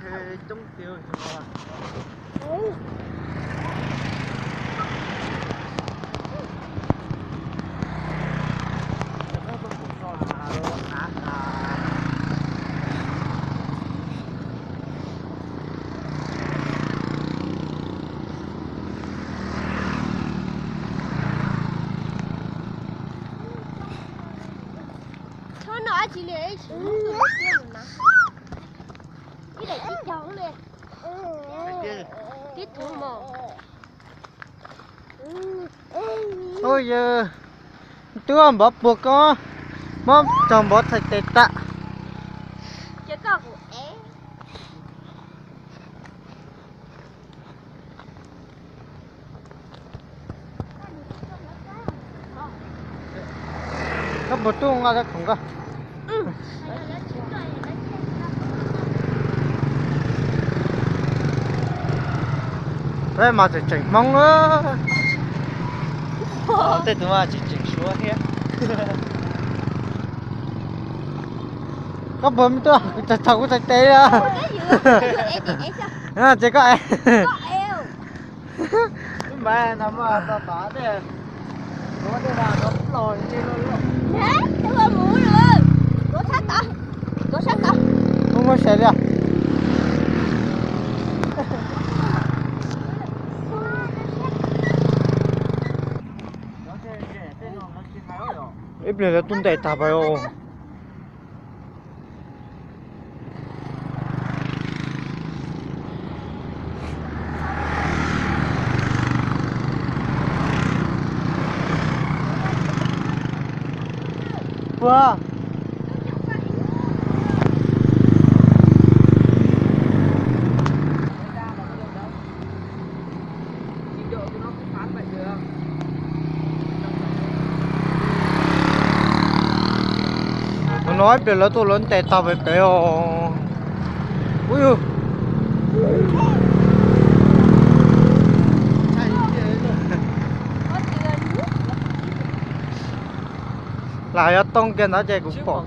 Coob tiag. Txhob noj dab tsi li, ib daim tib caug li. Tib tug mos. Ua yawg, twb npov puag koj, muab tog npov txhais tes tam. Koj puas tub nqa khoom koj? Peb mas tseem tseem Hmoob na. Tej tus mas tsis tseem Suav thiab. Koj puas me tub, kuv txog kuv txhais tes li. Ces koj Muab sai li. Ib pliag lawv tuaj ntes tag pais os. Puag. Hnub no ib pliag lawv tuaj lawv ntes tag pem pem os. Ub, lam yuav toob kiag ntawd ces kuv pom.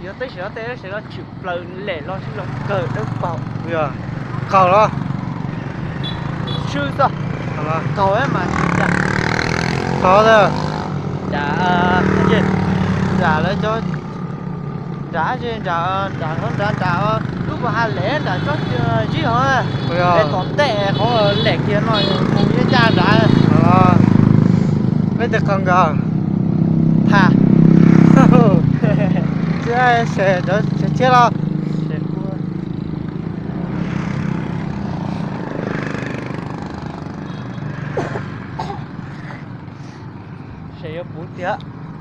Yuav teb sim no tej sawv daws tshwm plaws lem los sib los kawg dawb paug. Qaug los? Swb xwb. Qaug mas tsis nram. Qaug, nram, nram lawv cov, nram ze nram, nram nram nram lub pas ha lem nram tsob zib hov, tom tej qhov lem kiag no mus yeej ncaj nram. Peb tes qaug nkawd. Tham. Tsis, se cov tsheb los.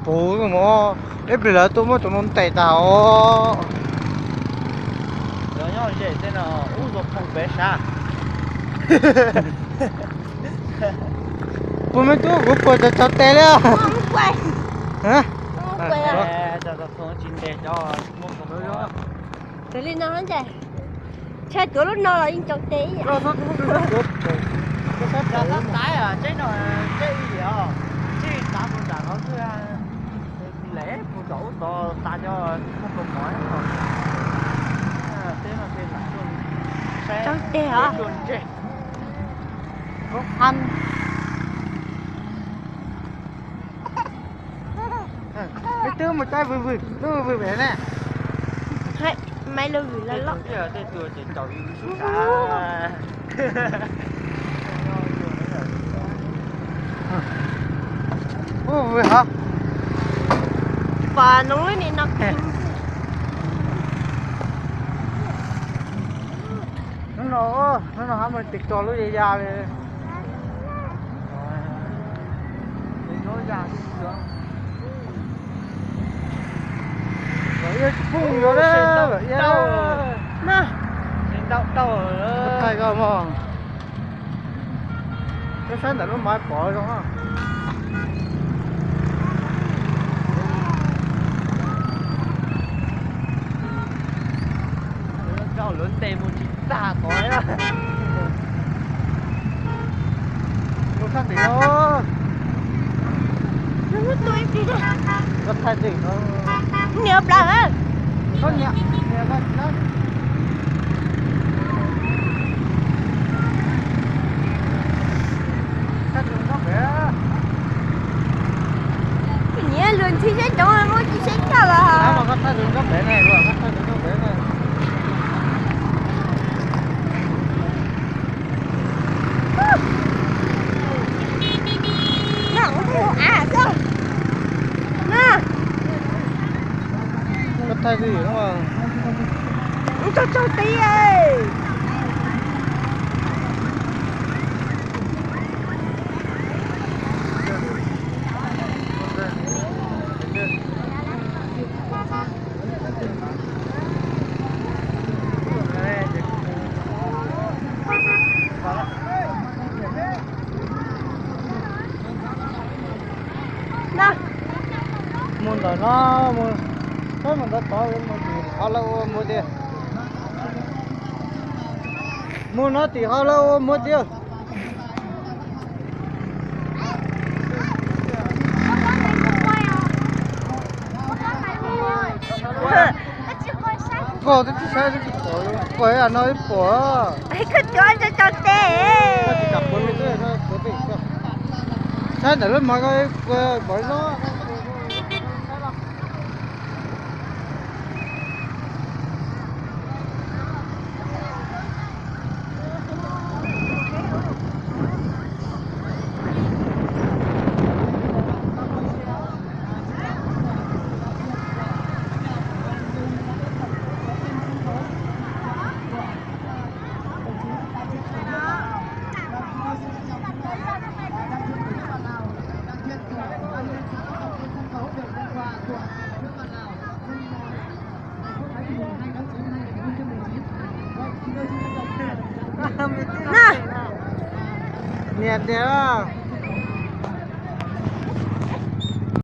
Puv mog, ib pliag lawv tuaj muab cov no ntes tag os. Lawv nyob ze tej no ub, zoo phooj pem sab. Puas me tub, kuv puas cov cov tes li. Tsis ntes cov. Tus li no ntag. Tshaj tuav lub no los yeej cov tes ib yam. Tsaib no, tsaib ib yam, tsaib tav mus nram no xwb. Lem mus tom ub tod tas cov muaj kaus mom. Teb no ces lam tuaj saib tsaib tes os, tuaj ntseg. Peb twb mus tsaib vwm vwm, lub vwm vwm ne. Maiv lub vwm loj loj. Tej tus ces caum yus sub sav. Ub, vwm hov. Pas noog lub ni no. Hnub no, hnub no hab mus tig tog lub ya ya li. Thaij koj mog. Koj saib ntawm lub maiv pov zoo. Lawv ntes mus tsis tag tod. Mus sab tim no. Koj thaij twm no. Niam plaws. Niam luag ntxhi seb ntsoov muab tsis seb coj los. Na, ua av xwb. Na. Koj thaij twj ywm no. Ub, tsaug tsaug tid. Mus ntawm no, mus, mus ntawd tod, mus tim hauv lawv ua muag tiag. Mus no tim hauv lawv ua muag tiag. Koj twb tsis saib, twb tsis pom, koj no ib puas. Koj cuav tso tso tes. Saib ntawm lub mov ko, pom zoo. Na, niam tias